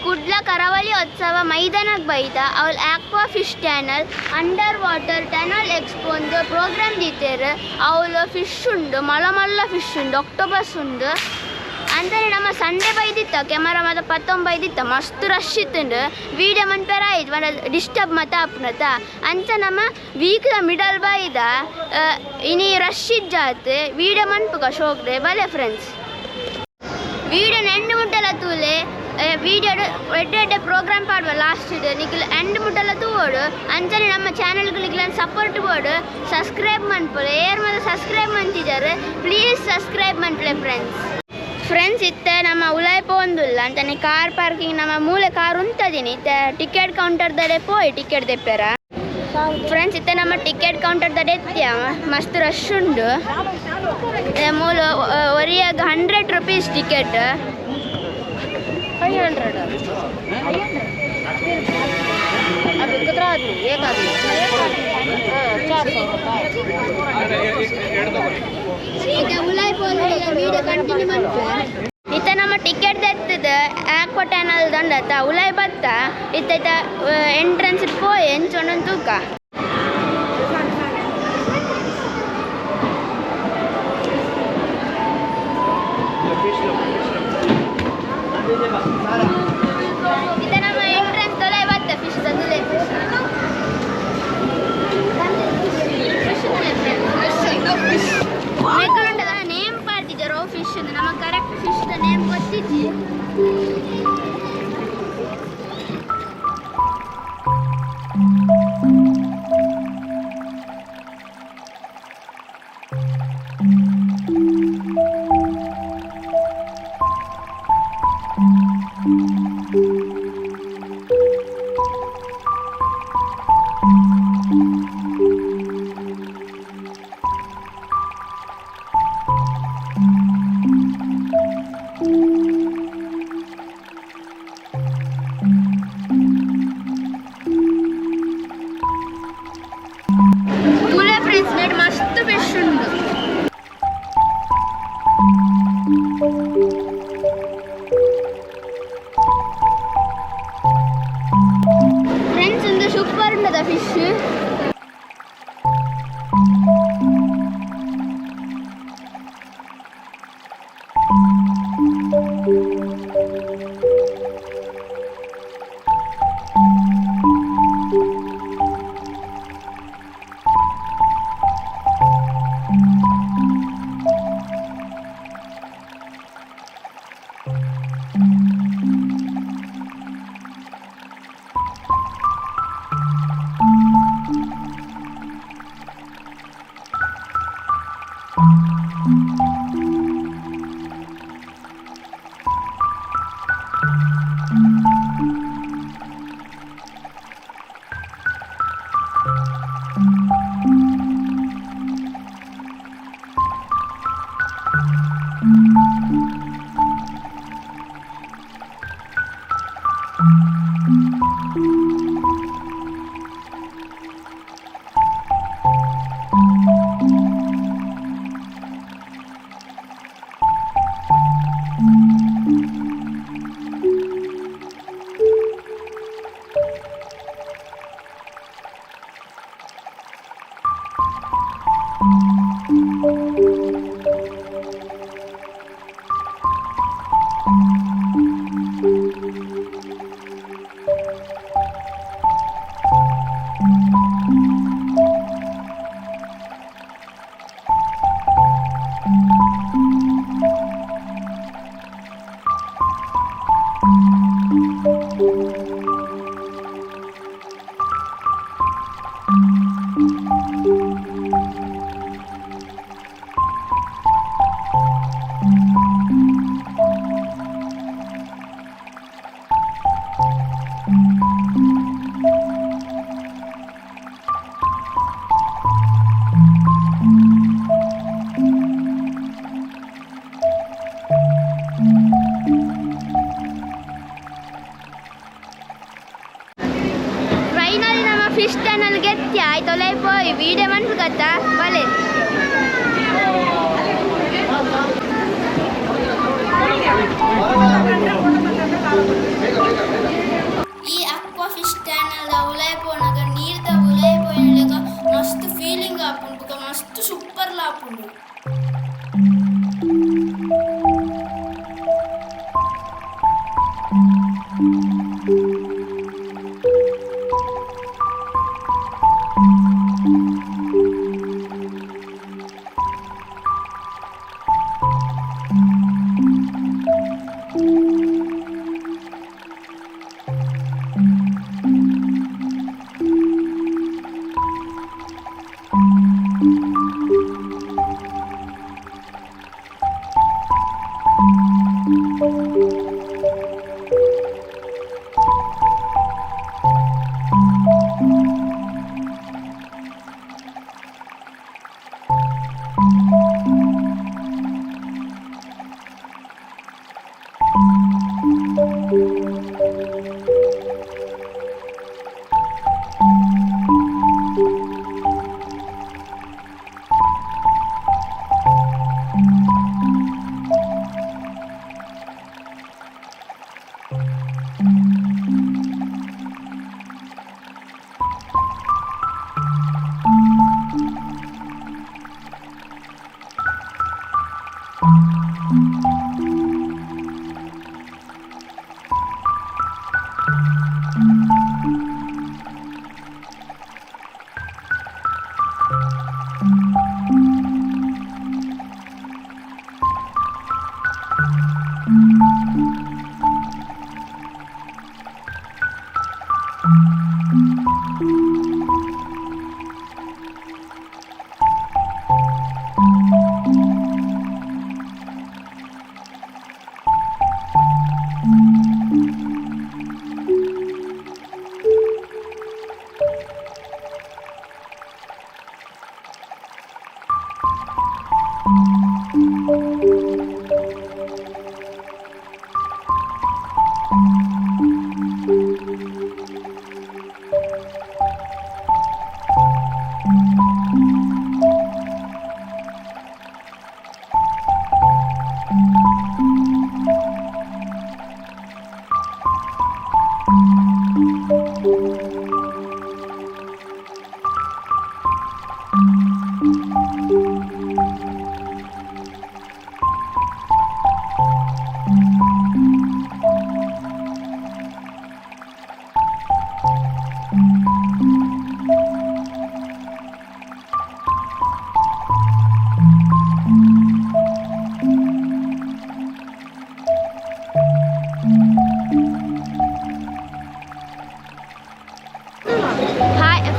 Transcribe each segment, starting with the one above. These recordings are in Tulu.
ಕುಡ್ಲ ಕರಾವಳಿ ಉತ್ಸವ ಮೈದಾನಕ್ಕೆ ಬೈದ. ಅವಳು aqua fish tunnel, under water tunnel expo ಒಂದು ಪ್ರೋಗ್ರಾಮ್ ದೀತೆರ್. ಅವಳು ಫಿಶ್ ಉಂಡು, ಮಲ್ಲ ಮಲ್ಲ ಫಿಶ್ ಉಂಡು, ಆಕ್ಟೋಪಸ್ ಉಂಡು. ಅಂಚನೆ ನಮ್ಮ ಸಂಡೆ ಬೈದಿತ್ತ, ಕ್ಯಾಮರಾ ಮಾತ ಪತ್ತೊಂದು ಬೈದಿತ್ತ. ಮಸ್ತ್ ರಶ್ ಇತ್ತುಂಡು. ವೀಡಿಯೋ ಮನ್ಪೆರ ಆಯ್ತು ಪಂಡ ಡಿಸ್ಟರ್ಬ್ ಮಾತ ಆಪುನತ. ಅಂಚ ನಮ್ಮ ವೀಕ್ದ ಮಿಡಲ್ ಬೈದ, ಇನಿ ರಶ್ ಇಜ್ಜಾತ್. ವೀಡಿಯೋ ಮನ್ಪುಗ ಶೋಕ್ಡೆ ಬಲೆ ಫ್ರೆಂಡ್ಸ್. ವೀಡಿಯೋ ಎಂಡ್ ಮುಟ್ಟಲ ತೂಲೆ. ವೀಡಿಯೋ ಎಡ್ಡೆ ಎಡ್ಡೆ ಪ್ರೋಗ್ರಾಮ್ ಪಾಡುವ ಲಾಸ್ಟ್ ನಿಕ್ಲ್ ಎಂಡ್ ಮುಟ್ಟಲ ತೂವೊಡು. ಅಂಚನೆ ನಮ್ಮ ಚಾನಲ್ಗಳಿಗೆ ಸಪೋರ್ಟ್ ಬೋಡು, ಸಬ್ಸ್ಕ್ರೈಬ್ ಮನ್ಪುಲೆ. ಏರ್ ಮಾತ ಸಬ್ಸ್ಕ್ರೈಬ್ ಮಂತಿದ್ದಾರೆ, ಪ್ಲೀಸ್ ಸಬ್ಸ್ಕ್ರೈಬ್ ಮನ್ಪುಲೆ ಫ್ರೆಂಡ್ಸ್. ಫ್ರೆಂಡ್ಸ್, ಇತ್ತೆ ನಮ್ಮ ಉಲಾಯ್ ಪೋಂದುಲ್ಲ. ಅಂಚನೆ ಕಾರ್ ಪಾರ್ಕಿಂಗ್ ನಮ್ಮ ಮೂಲೆ ಕಾರ್ ಉಂತದಿನಿ. ಇತ್ತೆ ಟಿಕೆಟ್ ಕೌಂಟರ್ ದಡೆ ಪೋಯ್ ಟಿಕೆಟ್ ದೆಪ್ಪೆರ. ಫ್ರೆಂಡ್ಸ್, ಇತ್ತೆ ನಮ್ಮ ಟಿಕೆಟ್ ಕೌಂಟರ್ ದಡೆ ಎತ್ತಿಯ. ಮಸ್ತ್ ರಶ್ ಉಂಡು. ಮೂಲು ಒರಿಯಾಗ 100 ರುಪೀಸ್ ಟಿಕೆಟ್. 500. अभी कितना आदमी? एक आदमी, हाँ, 400 रुपये. ಇತ್ತೆ ಉಲಾಯ್ ಪೋಂದು ವಿಡಿಯೋ ಕಂಟಿನ್ಯೂ ಮನ್ಪೆ. ಇತ್ತೆ ನಮ್ಮ ಟಿಕೆಟ್ ದೆತ್ತದ ಆಕ್ವಾ ಟನಲ್ ದಂಡತ ಉಲಾಯ್ ಬತ್ತ. ಇತ್ತೆ ಇತ್ತ ಎಂಟ್ರೆನ್ಸ್ ಪೋಯ್ ಎಂಚ ತೂಕ. ಇತ್ತೆ ನಮ್ಮ ಎಂಟ್ರೆನ್ಸ್ ತೊಲೆ ಬತ್ತ. ಫಿಶ್ ತಂದುಲೆ, ಫಿಶ್ ಫಿಶ್ ಮೆಕ್ಕಲುಂಟದ ನೇಮ್ ಪಾಡ್ದಿದ್ದಾರೆ ಫಿಶ್. ನಮ್ಮ ಕರೆಕ್ಟ್ ಫಿಶ್ ನೇಮ್ ಗೊತ್ತಿಜ್ಜಿ. ತೂಲೆ ಫ್ರೆಂಡ್ಸ್, ನೆಟ್ ಮಸ್ತ್ ಫಿಶ್ ಉಂಡು. ಫ್ರೆಂಡ್ಸ್, ಒಂದು ಸೂಪರ್ ಉಂಡದ ಫಿಶ್. ಫೈನಲಿ ನಮ್ಮ ಫಿಶ್ ಟನಲ್ ಗೆತ್ತಿ ಆಯ್ತು. ಪೋಯ್ ವೀಡಿಯೋ ಮನ್ಪುಗತ್ತ ಬಲೆ. Hi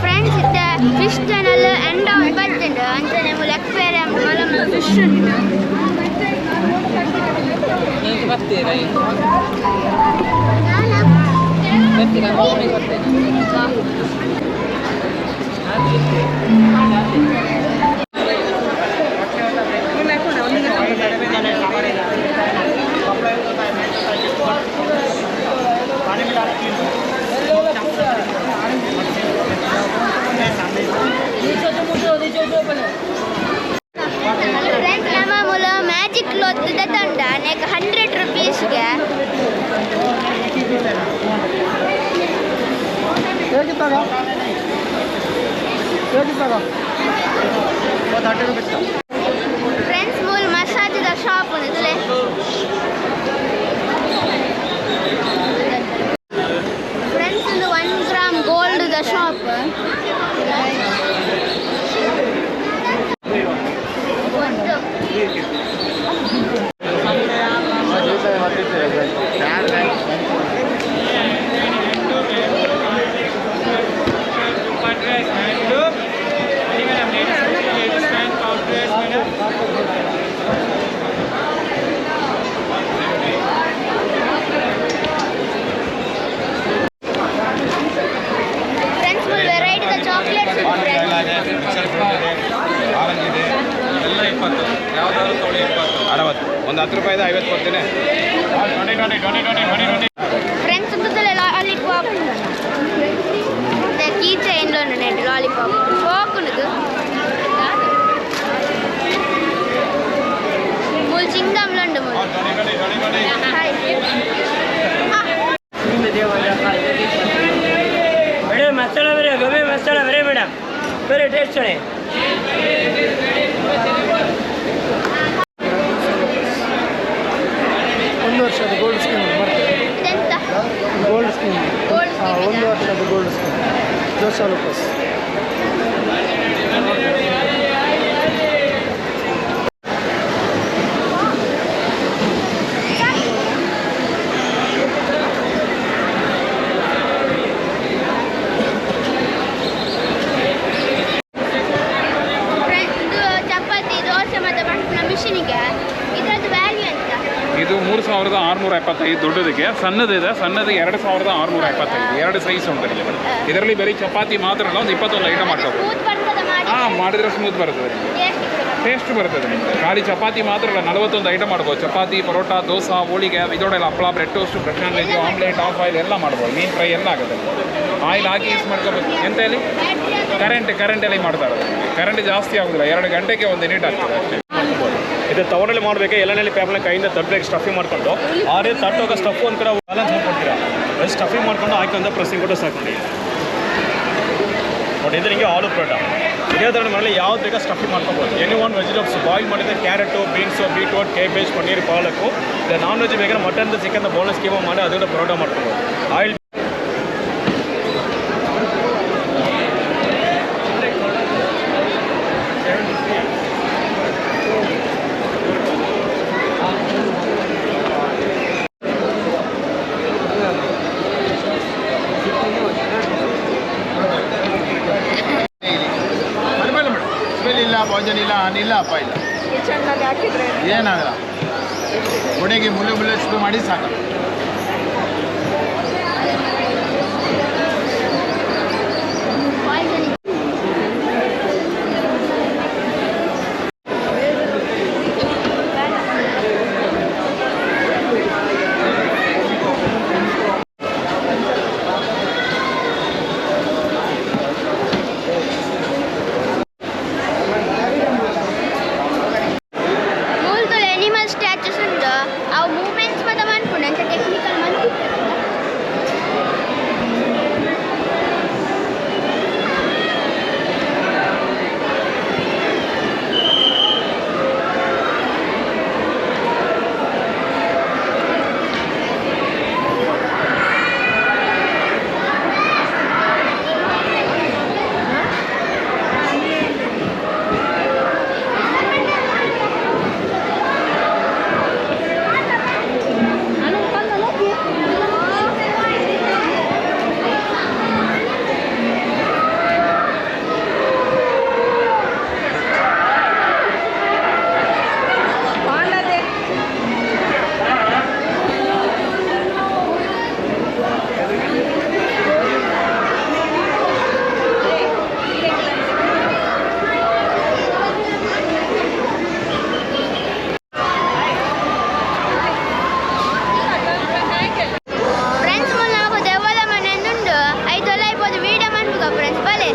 friends, ಇತ್ತೆ ಫಿಶ್ ಚಾನಲ್ ಎಂಡ್ ಬತ್ತುಂಡು ಅಂಚನೆ ಮೂಲು ಅಕ್ವೇರಿಯಂ ಮಲ್ಲ ಮಲ್ಲ ಫಿಶ್ ಉಂಟು. ನೀನು ಬರ್ತೀರಾ ಈಗ? ಬರ್ತೀರಾ? ಒಮ್ಮೆ ಬರ್ತೇನೆ. ಫ್ರೆಂಡ್ಸ್, ನಮ್ಮ ಮೂಲ ಮ್ಯಾಜಿಕ್ ಕ್ಲೋತ್ ತಂಡ ನೆಕ್ 100 ರುಪೀಸ್ಗೆ. ಫ್ರೆಂಡ್ಸ್, ಮೂಲ ಮಸಾಜದ ಶಾಪ್ ಉಂಟು. ಫ್ರೆಂಡ್ಸ್, ಒಂದು 1 ಗ್ರಾಮ್ ಗೋಲ್ಡ್ the shop. ಒಂದು ಫ್ರೆಂಡ್ಸ್, ಫುಲ್ ವೆರೈಟಿದ ಚಾಕ್ಲೇಟ್ಸ್ ಉಂಟು ಫ್ರೆಂಡ್ಸ್. ಆರೆಂಜ್ ಇದೆ. ಎಲ್ಲ 20, ಯಾವ್ದಾದ್ರು ತೊಗೊಳ್ಳಿ 20. 60, ಒಂದು 10 ರೂಪಾಯಿದ 50 ಕೊಡ್ತೀನಿ. 20 20 20 20 20 20. ಫ್ರೆಂಡ್ಸ್, ಉಂಟುತ್ತಲ್ಲ ಲಾಲಿಪಾಪ್, ಕೀ ಚೈನ್ ಉಂಟು. ಲಾಲಿಪಾಪ್ ಫೋಕ್ ಉಂಟು. ಮೂಲು ಚಿಂಗಮ್ಲ ಉಂಟು ಮೂಲು. 20 20 20 20. ಹಾಯ್. ಮೇಡಮ್, ಮಸಾಲ ಬೇರೆ, ಗೋಬಿ ಮಸಾಲ ಬೇರೆ ಮೇಡಮ್, ಬೇರೆ ಟೇಸ್ಟ್ ಹೇಳಿ. ಒಂದು ವರ್ಷದ ಗೋಲ್ಡ್ ಸ್ಕೀಮ್ ಬರ್ತದೆ. ಎಂತ? ಒಂದು ವರ್ಷದ ಗೋಲ್ಡ್ ಸ್ಕೀಮ್ ಜೋಸ್ ಆಲುಕಾಸ್. ಇದು ಚಪಾತಿ, ದೋಸೆ ಮತ್ತು ಪನ್ನ ಮಿಷಿನಿಗೆ ಇದರದ್ದು ವ್ಯಾಲ್ಯೂ ಅಂತ? ಇದು 3675 ದೊಡ್ಡದಕ್ಕೆ. ಸಣ್ಣದಿದೆ, ಸಣ್ಣದು 2675. ಎರಡು ಸೈಜ್ ಉಂಟು ಇಲ್ಲಿ. ಇದರಲ್ಲಿ ಬರೀ ಚಪಾತಿ ಮಾತ್ರ ಅಲ್ಲ, ಒಂದು 21 ಐಟಮ್ ಮಾಡ್ಕೋಬೋದು. ಸ್ಮೂತ್ ಬರ್ತದ ಮಾಡಿ? ಹಾಂ, ಮಾಡಿದ್ರೆ ಸ್ಮೂತ್ ಬರ್ತದೆ. ಟೇಸ್ಟ್ ಕೂಡ ಬರ್ತದೆ. ಟೇಸ್ಟ್ ಬರ್ತದೆ ನಿಮಗೆ. ಖಾಲಿ ಚಪಾತಿ ಮಾತ್ರ ಅಲ್ಲ, 41 ಐಟಮ್ ಮಾಡ್ಬೋದು. ಚಪಾತಿ, ಪರೋಟ, ದೋಸೆ, ಹೋಳಿಗೆ, ಇದೊಡೆಲ್ಲ, ಹಪ್ಪಳ, bread toast, bread sandwich, omelette, half oil ಎಲ್ಲ ಮಾಡ್ಬೋದು. ಮೀನು ಫ್ರೈ ಎಲ್ಲ ಆಗುತ್ತೆ. ಆಯಿಲ್ ಹಾಕಿ ಯೂಸ್ ಮಾಡ್ಕೋಬೋದು. ಎಂತ ಹೇಳಿ, ಕರೆಂಟಲ್ಲಿ ಮಾಡ್ತಾರೆ. ಕರೆಂಟ್ ಜಾಸ್ತಿ ಆಗೋದಿಲ್ಲ, 2 ಗಂಟೆಗೆ ಒಂದು ಯೂನಿಟ್ ಆಗ್ತದೆ ಅಷ್ಟೇ. ಇದು ತವರಲ್ಲಿ ಮಾಡಬೇಕು, ಎಲೆನಲ್ಲಿ ಪೇಪರ್ನ ಕೈಯಿಂದ ತಟ್ಟಬೇಕು. ಸ್ಟಫಿಂಗ್ ಮಾಡ್ಕೊಂಡು ಆ ರೀತಿ ತಟ್ಟೋಗ ಸ್ಟಫ್ ಒಂದು ಕಡೆ ಬ್ಯಾಲೆನ್ಸ್ ಮಾಡ್ಕೊಡ್ತೀರಾ. ಸ್ಟಫಿಂಗ್ ಮಾಡ್ಕೊಂಡು ಹಾಕಿ ಒಂದು ಪ್ರೆಸ್ಸಿಂಗ್ ಕೊಟ್ಟು ಸಾಕು. ನೋಡಿ ನೋಡಿ, ಇದು ನಿಮಗೆ ಆಲೂ ಪರೋಟ. ಇದೇ ಥರ ಮನೇಲಿ ಯಾವ್ದು ಬೇಕಾ ಸ್ಟಫಿಂಗ್ ಮಾಡ್ಕೊಬೋದು. ಎನಿ ಒನ್ ವೆಜಿಟೇಬಲ್ಸ್ ಬಾಯ್ಲ್ ಮಾಡಿದ್ರೆ ಕ್ಯಾರೆಟು, ಬೀನ್ಸು, ಬೀಟ್ರೂಟ್, ಕೇಬೇಜ್, ಪನ್ನೀರ್, ಪಾಲಕ್ಕು. ಇಲ್ಲ ನಾನ್ ವೆಜ್ ಬೇಕಾದ್ರೆ ಮಟನ್, ಚಿಕನ್, ಬೋನಸ್ ಕೀಮಾ ಮಾಡಿ ಅದು ಕೂಡ ಪರೋಟ ಮಾಡ್ಕೊಬೋದು. ಆಯಿಲ್. ಪರವಾಗಿಲ್ಲ ಮೇಡಮ್, ಸ್ಮೆಲ್ ಇಲ್ಲ, ಪಾಯ್ಸನ್ ಇಲ್ಲ, ಹನಿ ಇಲ್ಲ, ಅಪ್ಪ ಇಲ್ಲ. ಕಿಚನ್ನಲ್ಲಿ ಹಾಕಿದ್ರೆ? ಏನಾಗಲ್ಲ. ಗೋಡೆಗೆ ಮುಳ್ಳು ಮುಳ್ಳು ಸ್ಪ್ರೇ ಮಾಡಿ ಸಾಕು. ಪಾಯ್ಸನ್. ಮೂಲತುಲ್ ಎನಿಮಲ್ ಸ್ಟ್ಯಾಚುಸ್ ಉಂಡು. ಅವು ಮೂವ್ಮೆಂಟ್ಸ್ ಮಾತ ಮನ್ಪುಂಡು. ಅಂಚ ಟೆಕ್ನಿಕಲ್ ಮಂತಿತ್ತು. ಫ್ರೆಂಡ್ಸ್, ಮುಲ್ ನಮಕ್ ದೆವ್ವದ ಮನೆ ಉಂಡು. ಐತೊಲ್ಲ ಇಪ್ಪದು ವೀಡಿಯೋ ಮನ್ಪುಗ ಫ್ರೆಂಡ್ಸ್, ಬಲೆ.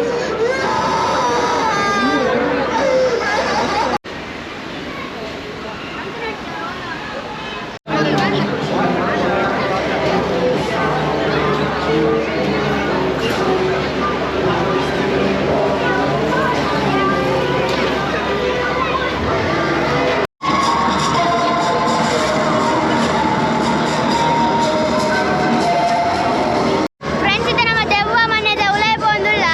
ಫ್ರೆಂಡ್ಸ್, ಇದು ನಮ್ಮ ದೆವ್ವ ಮನೆದ ಉಲಾಯಿ ಪೋವೊಂದುಲ್ಲ.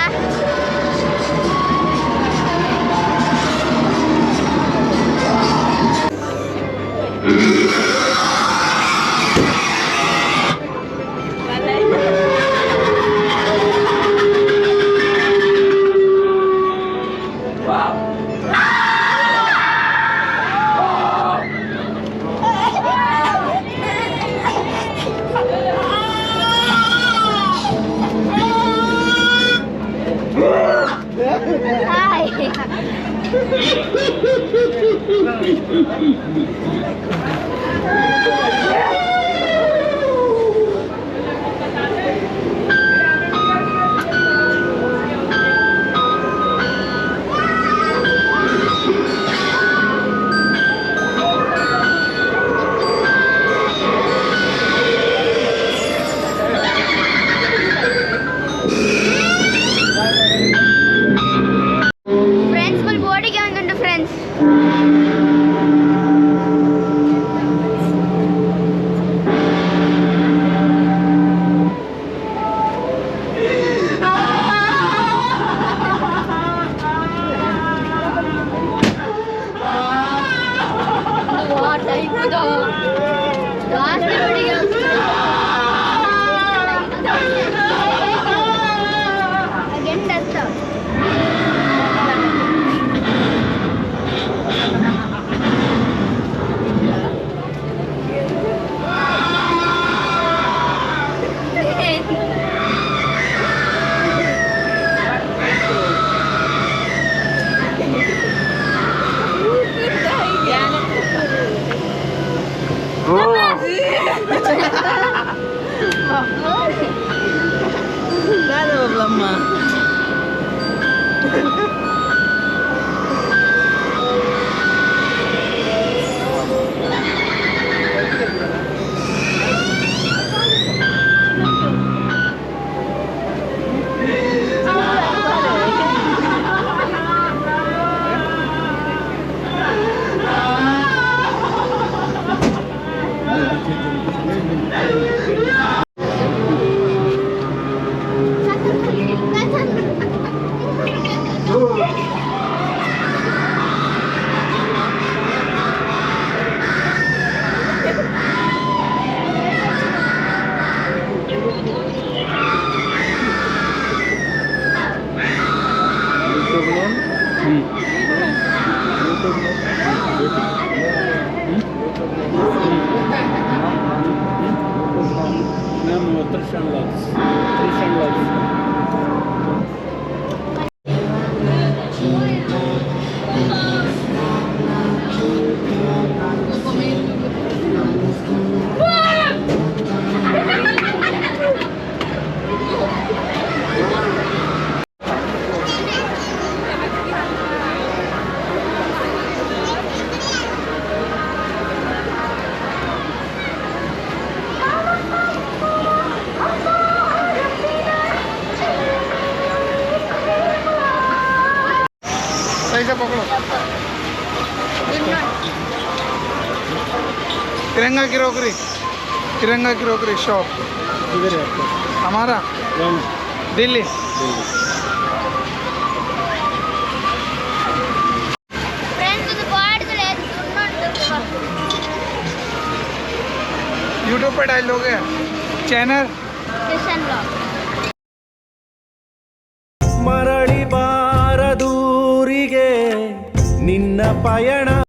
ಹಾಯ್. ಫ್ರೆಂಡ್ಸ್, ಫುಲ್ ಬೋರ್ಡಿಗೆ ಒಂದುಂಟು ಫ್ರೆಂಡ್ಸ್. ಅವಳಮ್ಮ. सही से पकड़ो। तिरंगा की रोकरी, तिरंगा की रोकरी शॉप हमारा दिल्ली। ಫ್ರೆಂಡ್ಸ್, ಇದು ಬಾಡ್ದಲೆ ದುಡ್ಡು. यूट्यूब पे डाल दोगे चैनल? ಕಿಶನ್ ಬ್ಲಾಗ್. ಮರಳಿ ಬಾರದೂರಿಗೆ ನಿನ್ನ ಪಯಣ.